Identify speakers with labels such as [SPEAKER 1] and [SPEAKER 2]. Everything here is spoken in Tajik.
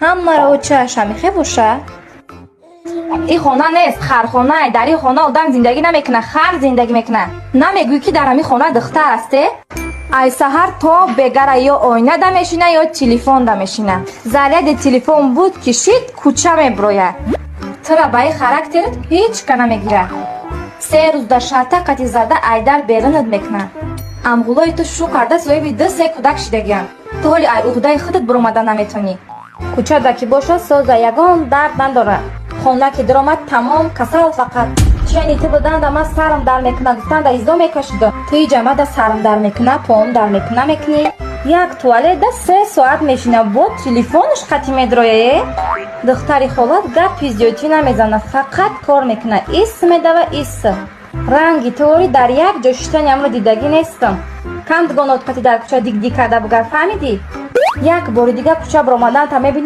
[SPEAKER 1] Ҳамаро очааш ҳамихе боша. И хона нест, хархона. Дар ин хона одам зиндагӣ намекуна, хар зиндагӣ мекуна. Намегӯӣ, ки дар ҳамин хона духтар асте? Ай саҳар то бегара ё оина да мешина, ё телефон да мешина. Заряди телефон буд, кишид, кӯча меброяд. Тура ба ин характерат ҳеҷ ка намегира. 3 рӯз дар шарта қати зада айдар берунат мекуна. Амғулои ту шу карда соҳиби ду се кӯдак шидагиям. Ту ҳоли ай уҳдаи худат биромада наметонӣ. Кӯчада ки боша, соза, ягон дард надорад. Хона ки диромад, тамом, касал фақат. Чени ту буданда ман сарам дар мекуна гуфтанда изо мекашида. Ту иҷамада сарам дар мекуна, поам дар мекуна мекунӣ. Як туалет да 3 соат мешина, бо телефонаш қати медрояе. Духтари холат гапи зиёдтӣ намезана, фақат кор мекуна, ис медава, ис. Ранги туори дар як ҷо шиштани амро дидагӣ нестам. Кам дугонот қати дар кӯча дигдиг карда бугар, фаҳмидӣ? Як бори дига кӯча биромаданта мебинӣ.